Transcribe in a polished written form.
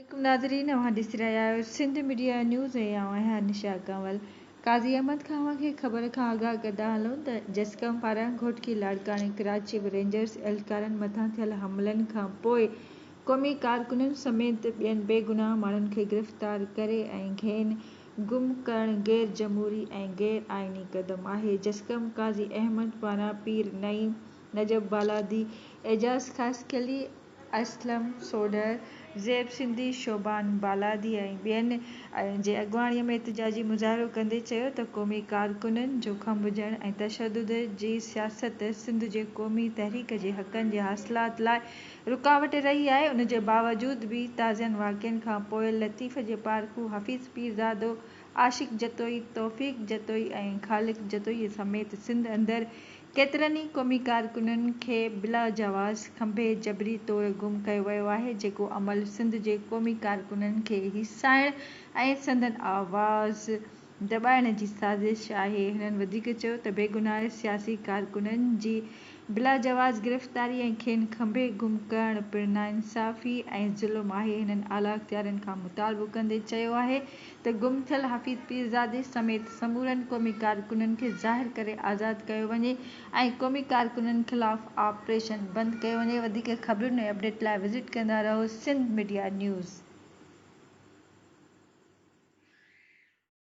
عليڪم ناظرين اوهان ڏسي رهيا آهيو سنڌ ميڊيا نيوز ۽ آئون آهيان نشا ڪنول قاضي احمد کان اوهان کي خبر کان آگاهه ڪندا هلون ته جسقم پاران گهوٽڪي لاڙڪاڻي ڪراچي به رينجرز اهلڪارن مٿان ٿيل حملن کان پوء قومي ڪارڪنن سميت ٻين بيگناهه ماڻهن کي گرفتار ڪري ۽ کين گم ڪرڻ غير جمهوري ۽ غير آئيني قدم آهي جسقم قاضي احمد پاران پير نعيم نجف بالادي اعجاز خاصخيلي اسلم سوڍر، زيب سنڌي، شعبان بالادي ۽ ٻين جي اڳواڻي ۾ احتجاجي مظاهرو ڪندي چيو ته قومي ڪارڪنن جو کنڀجڻ ۽ تشدد جي سياست سنڌ جي قومي تحريڪ جي حقن جي حاصلات لاء رڪاوٽ رهي آهي ان جي باوجود به تازين واقعن کان پوء لطيف جي پارکو حفيظ پيرزادو، عاشق جتوئي، توفيق جتوئي ۽ خالق جتوئي سميت سنڌ اندر ڪيترن ئي قومي ڪارڪنن کي بلاجواز کنڀي جبري طور گم ڪيو ويو آهي، جيڪو عمل سنڌ جي قومي ڪارڪنن کي هيسائڻ ۽ سندن آواز دٻائڻ جي سازش آهي. هنن وڌيڪ چيو ته بيگناهه سياسي ڪارڪنن جي بلاجواز گرفتاري ۽ کين کنڀي گم ڪرڻ پڻ ناانصافي ۽ ظلم آهي. هنن اعليٰ اختيارين کان مطالبو ڪندي چيو آهي ته گم ٿيل حفيظ پيرزادي سميت سمورن قومي ڪارڪنن کي ظاهر ڪري آزاد ڪيو وڃي ۽ قومي ڪارڪنن خلاف آپريشن بند ڪيو وڃي. وڌيڪ خبرن ۽ اپڊيٽ لاء وزٽ ڪندا رهو سنڌ ميڊيا نيوز.